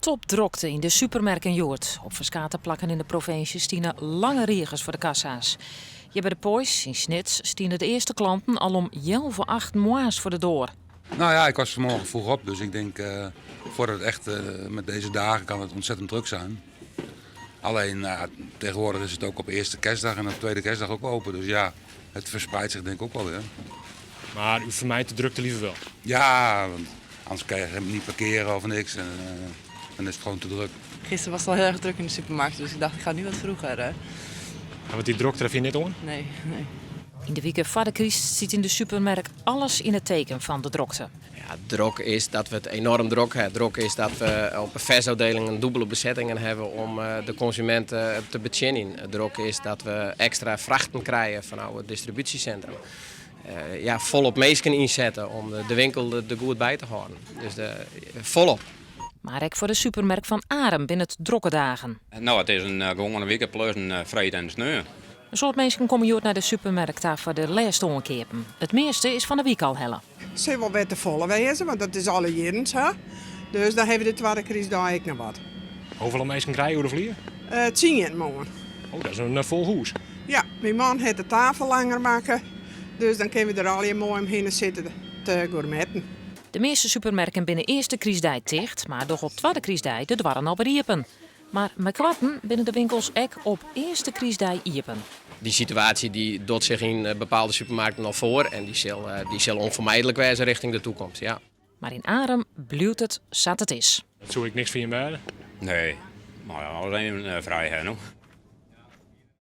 Topdrokte yn de supermerken hjoed. Op ferskate plakken yn de provinsje stiene lange rigers foar de kassa's. Hjir by de Poiesz yn Snits stiene de earste klanten al om healwei achten moarns foar de doar. Nou ja, ik was vanmorgen vroeg op, dus ik denk uh, voordat het echt uh, met deze dagen kan het ontzettend druk zijn. Alleen nou, tegenwoordig is het ook op eerste kerstdag en op tweede kerstdag ook open. Dus ja, het verspreidt zich denk ik ook wel weer. Maar u vermijdt de drukte liever wel? Ja, want anders kan je niet parkeren of niks. En dan is het gewoon te druk. Gisteren was het al heel erg druk in de supermarkt, dus ik dacht ik ga nu wat vroeger. Hè. Ja, want die drokte vind je net oan? Nee, nee. Yn de wike foar de kryst stiet yn de supermerk alles yn it teken fan de drokte. Ja, drok is dat we it enoarm drok ha. Drok is dat we op de fersôfdelingen dûbele besettingen hawwe om de konsumint te betsjinjen. Drok is dat we ekstra frachten krije fanôf it distribúsjesintrum. Ja, folop minsken ynsette om de winkel der goed by te hâlden. Dus folop. Mar ek foar de supermerk fan Arum binne it drokke dagen. No, it is in gewoane wike plus in freed en in sneon. In soad minsken komme hjoed nei de supermerk ta foar de lêste oankeapen. It measte is fan 'e wike al helle. It sil wol wer te folle wêze, want dat is alle jierren sa. Dus dan hawwe we de twadde krystdei ek noch wat. Hoefolle minsken krije jo oer de flier? 10 moarn. Oh, dat is in fol hûs. Ja, myn man hat de tafel langer makke, dus dan kinne we der allegear moai omhinne sitte te gourmetten. De measte supermerken binne earste krystdei ticht, mar dogge op twadde krystdei de doarren alwer iepen. Mar meikoarten binne de winkels ek op earste krystdei iepen. Dy situaasje dy docht sich yn bepaalde supermarkten al foar en dy sil, dy sil ûnfermijdlik wêze richting de toekomst, ja. Mar yn Arum bliuwt it sa't it is. Dat soe ek niks foar jim wêze? Nee, mar ja, alles even frij ha no.